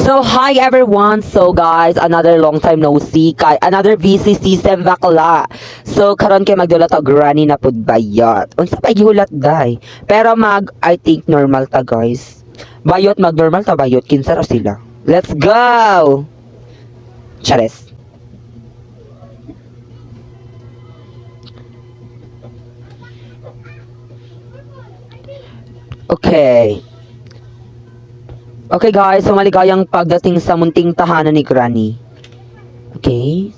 So, hi everyone! So guys, another long time no see kay another VC season bakla. So, karon kay magdula ta granny na pud bayot. Unsa pa gihulat day? Pero mag I think normal ta, guys. Bayot, mag normal ta bayot, kinsa ra sila. Let's go! Chares. Okay. Okay guys, so maligayang pagdating sa munting tahanan ni Granny. Okay.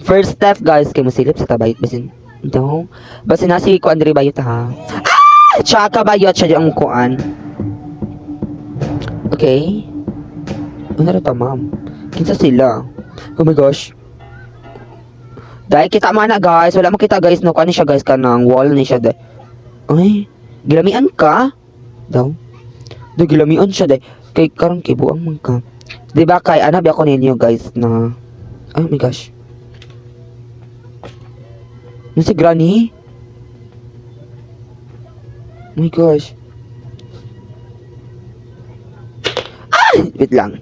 First step guys, kay mosilip sa tabayot basin. No. Basin na si kuan diri bayot ha. Ah! Tsaka bayot siya ang kuan. Okay. Ano ra ta, ma'am? Kinsa sila? Oh my gosh. Dahil kita man na guys, wala mo kita guys no, kuan ni siya guys, kanang wall ni siya dai. Ay, gilamian ka? Daw. Dai gilamian siya dai. Kay karon kay buang man ka. 'Di ba kay ana ba ako ninyo guys na. Oh my gosh. Ano si Granny? Oh my gosh. Ah! Wait lang.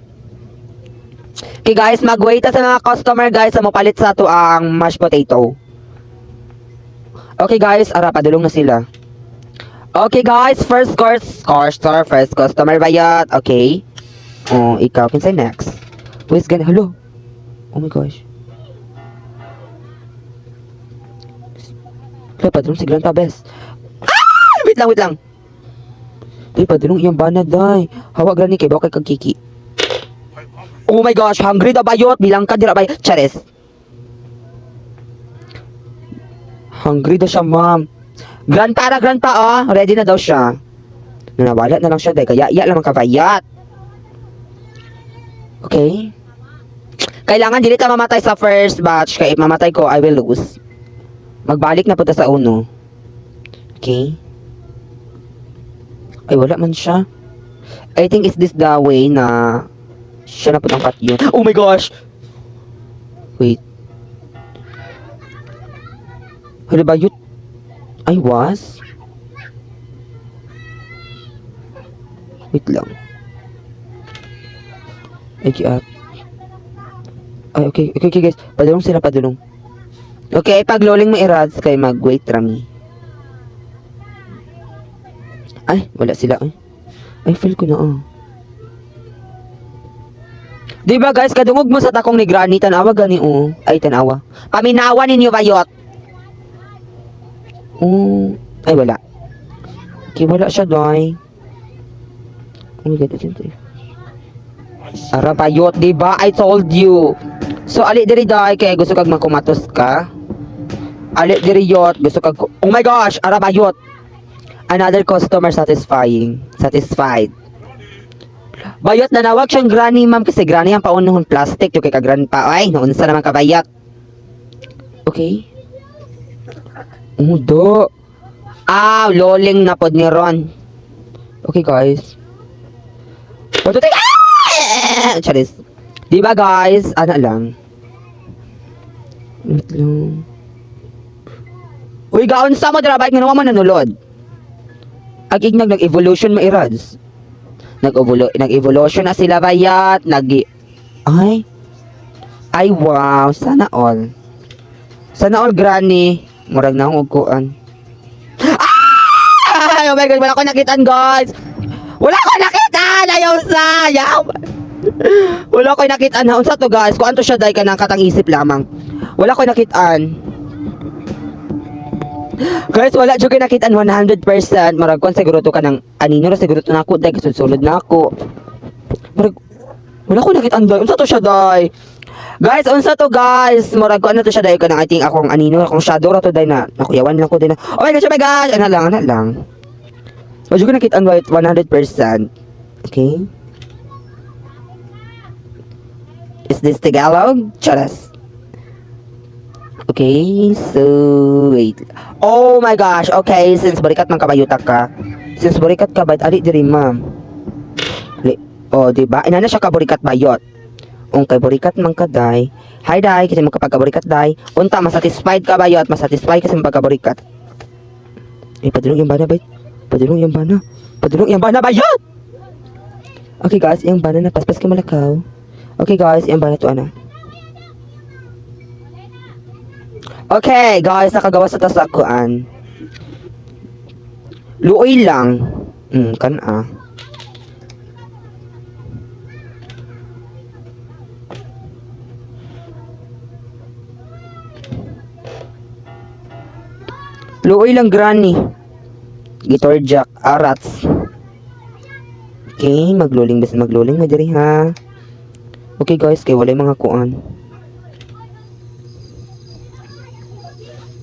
Okay guys, mag-wait ta sa mga customer guys sa mopalit sa ato ang mashed potato. Okay guys, ara padulong na sila. Okay guys, first course, customer, first customer bayat. Okay. Oh, ikaw, kinsay next? Who is gonna, hello? Oh my gosh. Hello, padulong si Grandpa Bes. Ah! Wait lang, wait lang. Day, padulong iyang bana, day. Hawa gani kay bakay kag kiki. Oh my gosh, hungry da bayot, bilang ka dira bay. Chares. Hungry daw siya, ma'am. Grandpa ra, grandpa, oh. Ready na daw siya. Nanawala na lang siya, dahil kaya iya lang kabayat. Okay? Kailangan dili ta mamatay sa first batch. Kaya if mamatay ko, I will lose. Magbalik na punta sa uno. Okay? Ay, wala man siya. I think is this the way na siya na putang patyon. Oh my gosh! Wait. Hala ba yun? I was? Wait lang. Ay, kiat. Ay, okay, guys. Padulong sila, padulong. Okay, pag loling mo irads, kay mag-wait rami. Ay, wala sila. Ay, ay feel ko na, oh. Di ba guys, kadungog mo sa takong ni Granny, tanawa gani, oh. Ay, tanawa. Paminawa ninyo, bayot. Oh, ay, wala. Okay, wala siya, doy. Oh my God, ito, ito. Ara bayot, di ba? I told you. So, ali diri day, kay gusto kag magkumatos ka. Ali diri yot, gusto kag. Oh my gosh, ara bayot. Another customer satisfying. Satisfied. Bayot na nawag siyang granny, ma'am, kasi granny ang paunohon plastic yung kay ka grandpa. Ay, naunsa naman ka bayot. Okay. Umudo. Ah, loling na pod ni Ron. Okay, guys. One, two, three. Ah! Charis. Di ba guys? Ano lang. Wait lang. Uy, gaon sa mo dira bike nga man nanulod. Ag ignag nag-evolution mairads. Nag-evolution na sila bayat, nag ay. Ay wow, sana all. Sana all granny. Murag na akong uguan. Ah! Oh my God, wala ko nakitaan guys. Wala ko nakitaan! Ayaw sa! Ayaw! Wala ko nakitaan. Unsa to guys? Kuan to siya dahil ka ng katang isip lamang. Wala ko nakitaan. Guys, wala jud ko nakitaan 100%. Murag kuan siguro to ka ng anino ra siguro to nako dahil kasulod na ako. Murag wala ko nakitaan dai. Unsa to siya dai? Guys, unsa to guys? Murag kuan na to siya dahil ka ng I think akong anino, akong shadow ra to dai na nakuyawan lang ko dai na. Oh my gosh, oh my gosh. Ana lang, ana lang. Wala jud ko nakitaan 100%. Okay? Is this Tagalog? Charas. Okay, so wait. Oh my gosh. Okay, since barikat man kabayuta ka. Since barikat ka bayot ali diri ma'am. Ali. Oh, di ba? Inana siya ka burikat bayot. Ung kay burikat man ka day. Hi day, kasi mo kapag burikat day. Unta masatisfied ka bayot, masatisfied kasi mo pagkaburikat. Eh, padulong yung bana bayot. Padulong yung bana. Padulong yung bana bayot. Okay guys, iyang bana na paspas kay malakaw. Okay guys, iyang bana to ana. Okay guys, nakagawa sa tasakuan. Luoy lang. Kan ah. Luoy lang, granny. Guitar jack, arats. Okay, magluling basta magluling mo diri ha. Okay guys, kay walay mga kuan.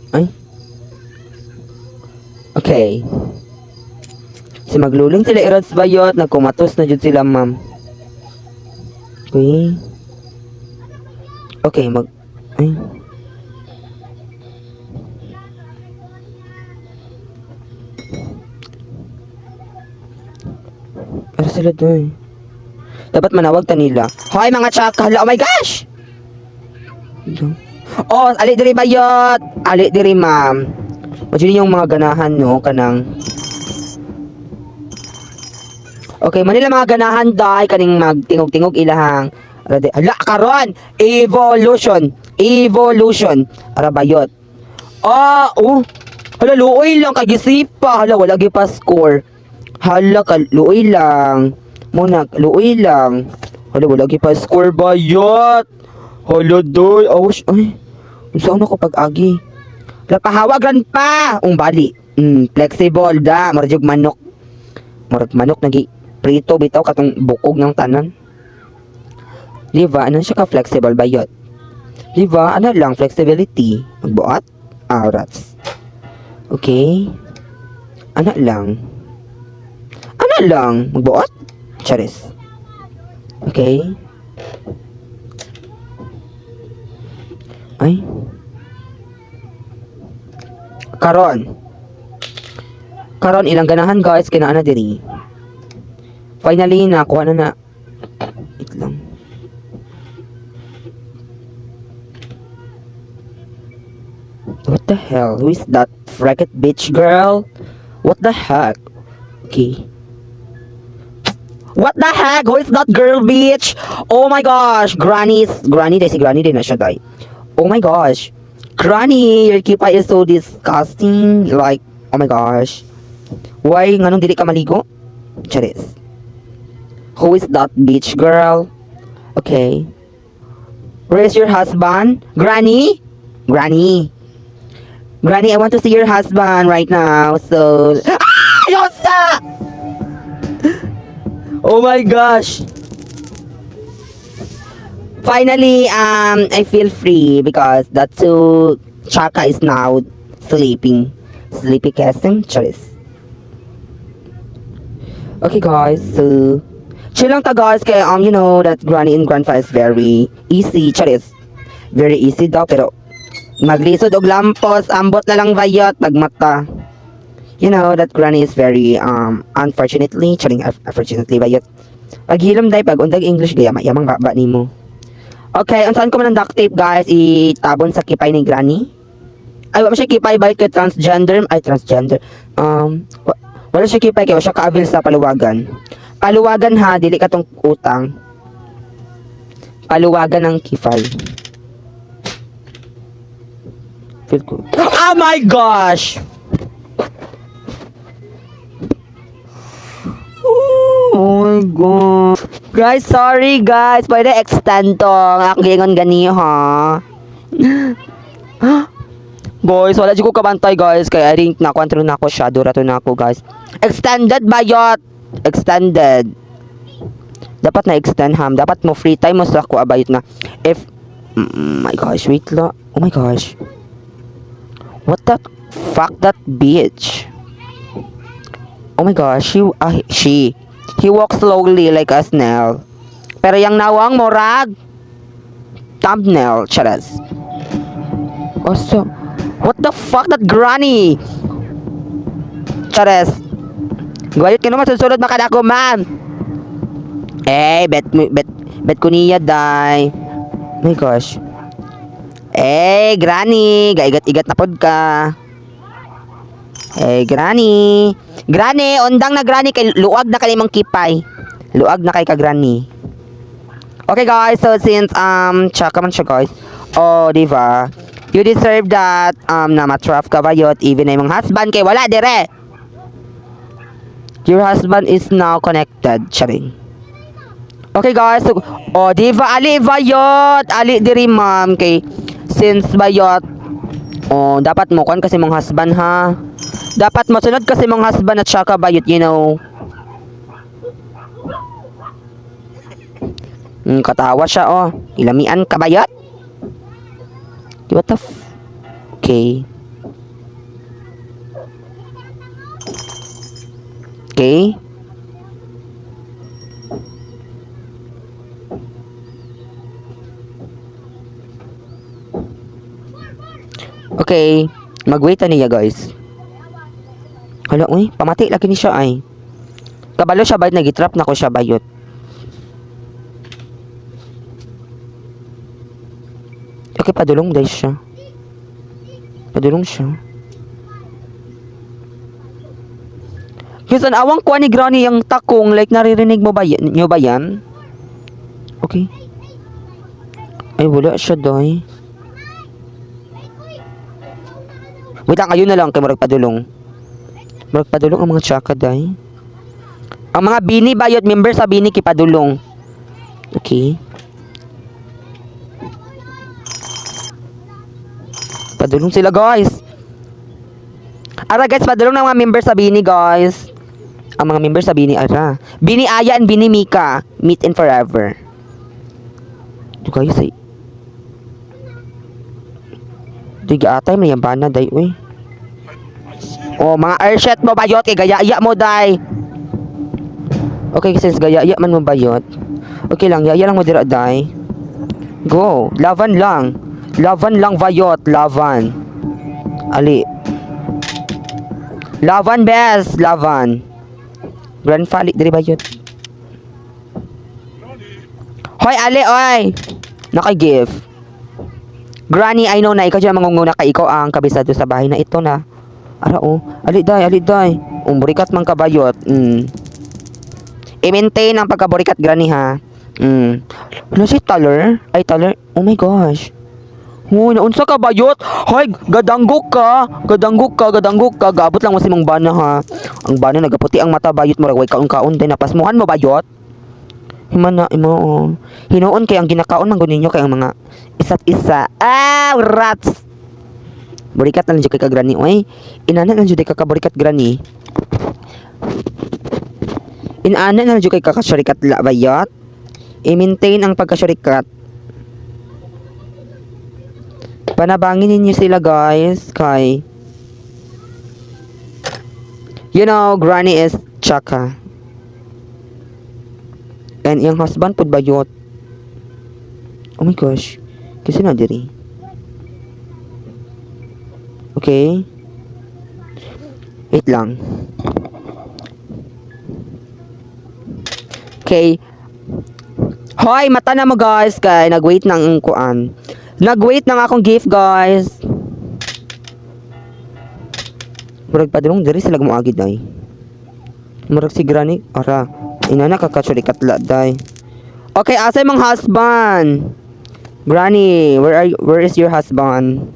Ay. Okay. Si magluling sila irads bayot, nagkumatos na jud sila, ma'am. Okay. Okay, mag ay. Para sila doy. Dapat manawag ta nila. Hoy mga tsak, hala, oh my gosh! Oh, ali diri bayot. Ali diri, ma'am. Imagine yung mga ganahan no kanang. Okay, manila mga ganahan dai kaning magtingog-tingog ilahang. Hala karon, evolution, evolution. Ara bayot. Ah, oh. Hala, luoy lang kay gisipa. Hala, wala gyud pa score. Hala ka, luoy lang. Muna, luoy lang. Hala, wala gyud pa score bayot. Hala, doy. Oh, ay. Unsa na ko pag-agi? Hala, pahawagan pa. Ung bali. Flexible da, murag manok. Murag manok nagi prito bitaw katong bukog ng tanan. Di ba? Ano siya ka flexible bayot? Di ba? Ano lang flexibility? Magbuot? Ah, rats. Okay. Ano lang? Ano lang? Magbuot? Charis. Okay. Ay. Karon. Karon ilang ganahan guys kinaan na diri. Finally nakuha na na. Wait lang. What the hell? Who is that freaking bitch girl? What the heck? Okay. What the heck? Who is that girl, bitch? Oh my gosh! Granny's... Granny, dahil si Granny din na siya, day. Oh my gosh. Granny, your kipa is so disgusting. Like, oh my gosh. Why, nganong dili ka maligo? Charis. Who is that bitch girl? Okay. Where is your husband? Granny? Granny. Granny, I want to see your husband right now. So... Ah! Yosa! Oh my gosh! Finally, I feel free because the two Chaka is now sleeping. Sleepy Kasim, Charis. Okay guys, so chill lang ta guys kay you know that granny and grandpa is very easy, charis. Very easy daw pero maglisod og lampos, ambot na lang bayot pagmata. You know that granny is very unfortunately, charing, unfortunately bayot. Paghilom day pag undag English gaya yamang baba nimo. Okay, unsan ko man ang duct tape guys itabon sa kipay ni granny? Ay, wala siya kipay bayot kay transgender, ay transgender. Wala siya kipay kay wala siya kaabil sa paluwagan. Paluwagan ha, dili ka tong utang. Paluwagan ng kifay. Feel ko. Oh my gosh! Oh my God. Guys, sorry guys. Pwede extend to. Ang akong giingon gani ha. Boys, wala jud ko kabantay guys. Kaya I think nakuha na ako siya. Dura to na ako guys. Extended bayot. Extended. Dapat na extend ham. Dapat mo free time mo sa ako abayot na. If my gosh, wait lang. Oh my gosh. What the fuck that bitch? Oh my gosh, she he walks slowly like a snail. Pero yang nawang murag thumbnail, charas. Oh, so, what the fuck that granny? Charas. Guayot ka naman, susunod makadako, ma'am. Eh, bet, bet, bet ko niya, day. Oh my gosh. Eh, granny, gaigat-igat na pod ka. Eh, granny. Granny, undang na granny kay luwag na kanimong kipay. Luag na kay ka, Granny. Okay guys, so since tsaka man siya, guys. Oh, di ba? You deserve that na matrap ka bayot even na imong husband kay wala dire. Your husband is now connected. Charing. Okay guys, so, oh, di ba, ali bayot, ali diri, ma'am, kay since bayot, oh, dapat mo kon kasi mong husband ha. Dapat mo sunod kasi mong husband at saka bayot. Katawa siya, oh. Ilamian ka bayot? What the f— Okay. Okay. Okay. Mag-wait na niya, guys. Hala, uy. Pamati lagi ni siya, ay. Kabalo siya bayot, nagitrap na ko siya bayot. Okay, padulong dahil siya. Padulong siya. Kasi awang kuha ni Granny yung takong, like naririnig mo ba yan? Nyo ba yan? Okay. Ay, wala siya, day. Wait lang, ayun na lang kay murag padulong. Murag padulong ang mga tsaka, day. Ang mga Bini bayot, member sa Bini kipadulong. Okay. Padulong sila, guys. Ara guys, padulong ng mga member sa Bini, guys. Ang mga member sa Bini, ara. Bini Aya and Bini Mika, meet in forever. Ito guys, ay. Di atay may bana day, uy. Oh, mga earshot mo bayot kay gaya-ya mo day. Okay, since gaya-ya man mo bayot. Okay lang, yaya lang mo dira day. Go, laban lang. Laban lang bayot, laban. Ali. Laban best, laban. Grand fali diri bayot. Hoy Ali, oy. Naka-gift. Granny, I know na ikaw dyan mangunguna kay ikaw ang kabisado sa bahay na ito na. Ara oh, ali day, ali day. Burikat man kabayot. I-maintain ang pagkaburikat, Granny, ha. Ano si Taler? Ay, Taler. Oh my gosh. Hoy, naunsa ka bayot? Hoy, gadanggok ka. Gadanggok ka, gadanggok ka. Gabot lang mo si mong bana ha. Ang bana nagaputi ang mata bayot mo way kaon-kaon din napasmuhan mo bayot. Himana imo oh. Hinuon kay ang ginakaon man gud ninyo kay ang mga isa't isa. Ah, rats. Burikat na lang jud kay ka, Granny, oy. Inana lang jud kay ka burikat, Granny. Inana na lang jud kay ka kasyurikat la bayot. I-maintain ang pagkasyurikat. Panabangin ninyo sila guys kay Granny is chaka. And iyang husband pud bayot. Oh my gosh. Kasi na diri. Okay. Wait lang. Okay. Hoy, mata na mo guys kay nag-wait ng kuan. Nag-wait ng akong gift, guys. Murag padulong diri sila moagi day. Murag si Granny, ara. Inana kakachurikat la day. Okay, asa imong husband? Granny, where are you, where is your husband?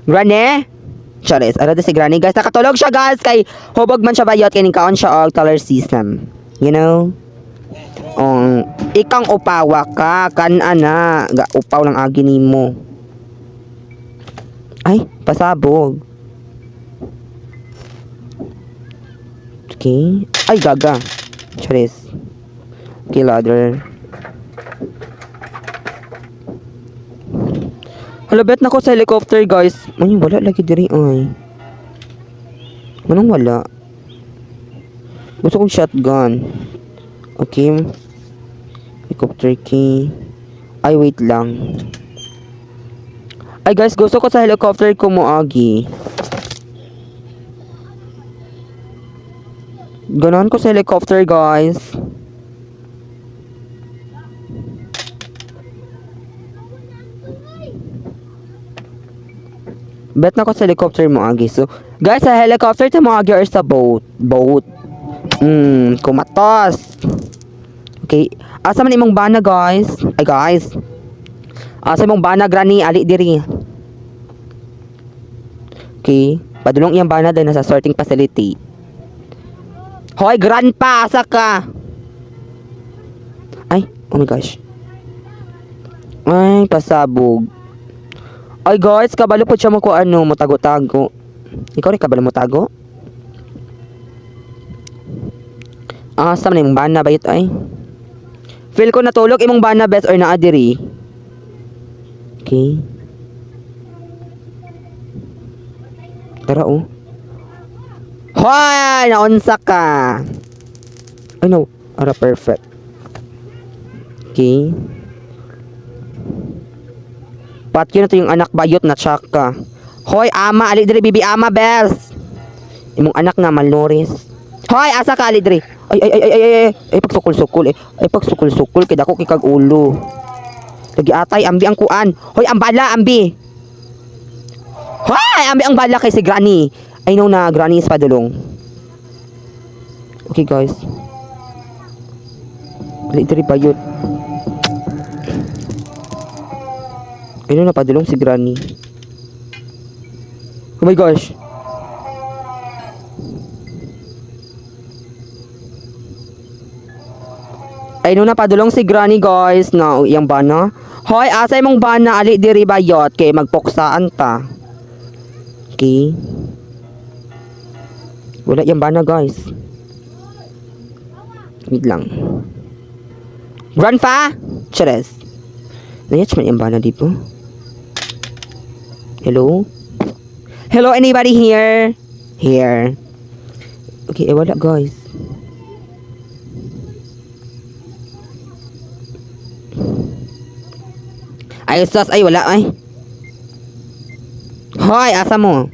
Granny? Charis, ara si Granny guys. Nakatulog siya guys kay hubog man siya bayot kay ningkaon siya og taller system. You know? Ikang upawa ka kan ana ga upaw lang agi nimo. Ay, pasabog. Okay. Ay, gaga. Charis. Okay, ladder. Hala, bet na ko sa helicopter, guys. Ay, wala lagi diri, ay. Manong wala? Gusto kong shotgun. Okay. Helicopter key. Ay, wait lang. Ay, guys, gusto ko sa helicopter ko moagi. Ganon ko sa helicopter, guys. Bet na ko sa helicopter mo, agi. So, guys, sa helicopter ta mo agi or sa boat? Boat. Kumatos. Okay. Asa man imong bana, guys? Ay, guys. Asa imong bana, granny? Ali diri. Okay. Padulong iyang bana dahil nasa sorting facility. Hoy, grandpa! Asa ka? Ay, oh my gosh. Ay, pasabog. Ay, guys, kabalo po siya mo ko ano, mo tago-tago. Ikaw rin kabalo mo tago? Ah, sa man imong bana bayot ay. Feel ko natulog imong bana best or naa diri. Okay. Tara oh. Hoy, naunsa ka. Ay no, ara perfect. Okay. Patyo na to yung anak bayot na tsaka. Hoy, ama, ali diri bibi ama bes. Imong anak nga malnoris. Hoy, asa ka ali diri? Ay ay ay ay ay ay, ay pagsukol-sukol eh. Ay pagsukol-sukol kay dako kay kag ulo. Lagi atay ambi ang kuan. Hoy, ang bala ambi. Hoy, ambi ang bala kay si Granny. I know na Granny is padulong. Okay guys. Ali diri bayot. I know na padulong si Granny. Oh my gosh. Ay no na padulong si Granny guys na iyang bana. Hoy, asa imong bana ali diri bayot kay magpuksaan ta. Okay. Wala iyang bana guys. Wait lang. Grandpa! Chares. Nayach man iyang bana dito. Hello? Hello, anybody here? Here. Okay, eh, wala guys. Ay, sus, ay, wala, ay. Hoy, asa mo?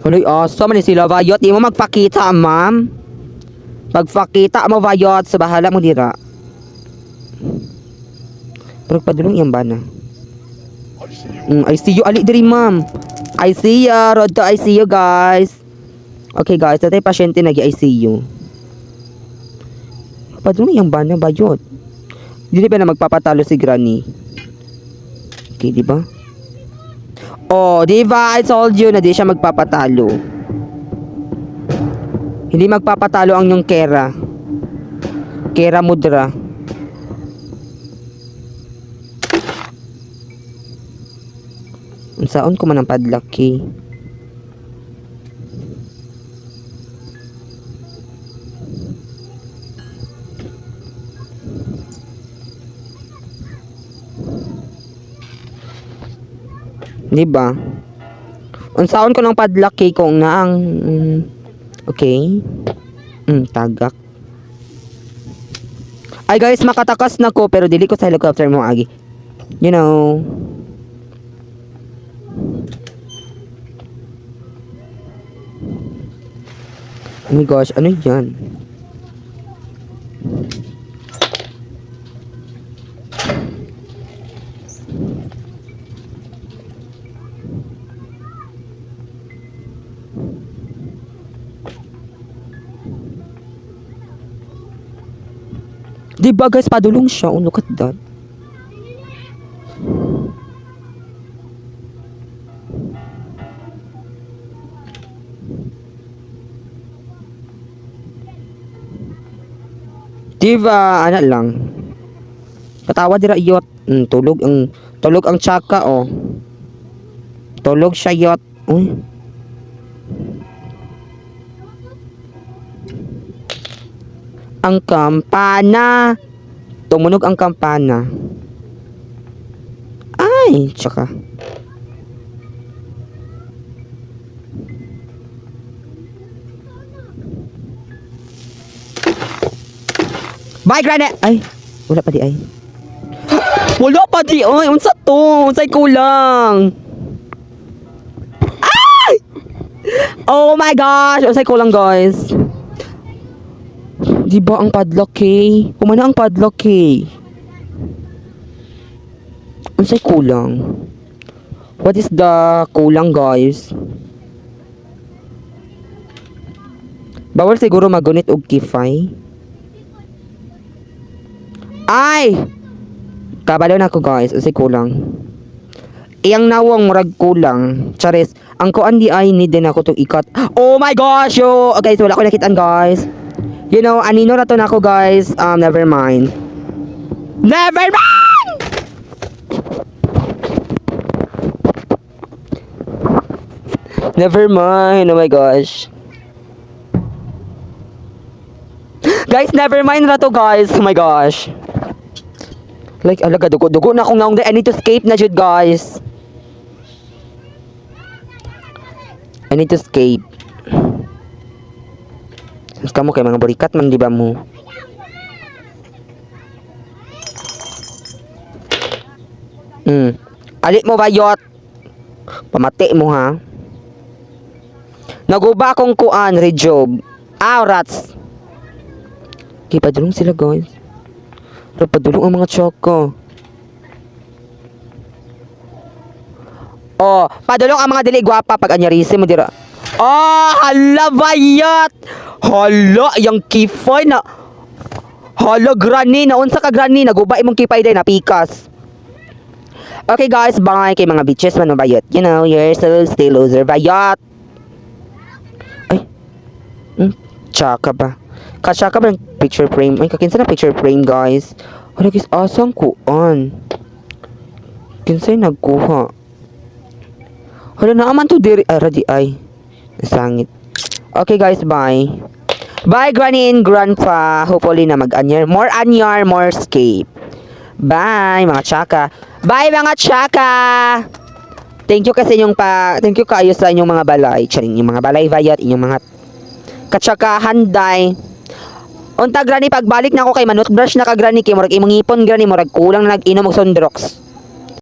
Hoy, asa man ni sila, Vayot. Di mo magpakita, ma'am. Pagpakita mo, Vayot, sa bahala mo dira. Pero padulong iyang bana. I see you. Ali diri, ma'am. I see ya. Road to ICU, guys. Okay, guys. Tatay pasyente nag-ICU. Padulong iyang bana, Bayot. Dili ba na magpapatalo si Granny? Okay, di ba? Oh, di ba? I told you na di siya magpapatalo. Hindi magpapatalo ang yung Kera. Kera Mudra. Unsaon ko man ang padlock key? Di ba? Unsaon ko ng padlock key kung naang okay. Tagak. Ay guys, makatakas na ko pero dili ko sa helicopter mo agi. You know. Oh my gosh, ano yan? Di ba guys, padulong siya. Oh, look at that. Di ba, ano lang. Katawa dira yot. Tulog ang tsaka oh. Tulog siya yot. Uy. Ang kampana. Tumunog ang kampana. Ay, tsaka. Bye, Granny! Ay, wala pa di ay. Wala pa di ay. Unsa to? Unsay kulang? Ay! Oh my gosh! Unsay kulang, guys? Di ba ang padlock key? Kumana ang padlock key? Unsay kulang? What is the kulang, guys? Bawal siguro magunit og kifay. Ay! Kabalo na ako, guys. Unsay kulang? Iyang nawong murag kulang. Charis. Ang kuan di ay need din ako tong ikat. Oh my gosh! Yo! Okay, so wala ko nakitaan, guys. Anino na to na ako, guys. Never mind. Never mind! Never mind. Oh my gosh. Guys, never mind na to, guys. Oh my gosh. Like, alaga, dugo-dugo na akong naong. I need to escape na jud, guys. I need to escape. Mas kamo kay mga burikat man, di ba mo? Ali mo bayot. Pamati mo ha. Naguba akong kuan, rejob. Ah, rats. Okay, padulong sila, guys. Pero padulong ang mga choco. Oh, padulong ang mga dili gwapa pag anyarisi mo dira. Oh, hala bayat. Hala, yang kifay na. Hala, granny na unsa ka granny naguba imong kipay day napikas. Okay guys, bye kay mga bitches man mabayot. You know, you're so still loser bayot. Ay. Tsaka ba? Katsaka ba ng picture frame? Ay, kakinsa na picture frame, guys. Hala guys, asang kuan? Kinsay nagkuha? Hala, naaman to diri. Ay, radi ay. Nasangit. Okay guys, bye. Bye, Granny and Grandpa. Hopefully na mag-anyar. More anyar, more escape. Bye, mga tsaka. Bye, mga tsaka! Thank you kasi inyong pa... Thank you kayo sa inyong mga balay. Charing, inyong mga balay bayat, inyong mga katsakahan day. Unta granny, pagbalik na ako kay manutbrush na ka granny kay murag imong ngipon granny murag kulang na nag-inom og Sundrox.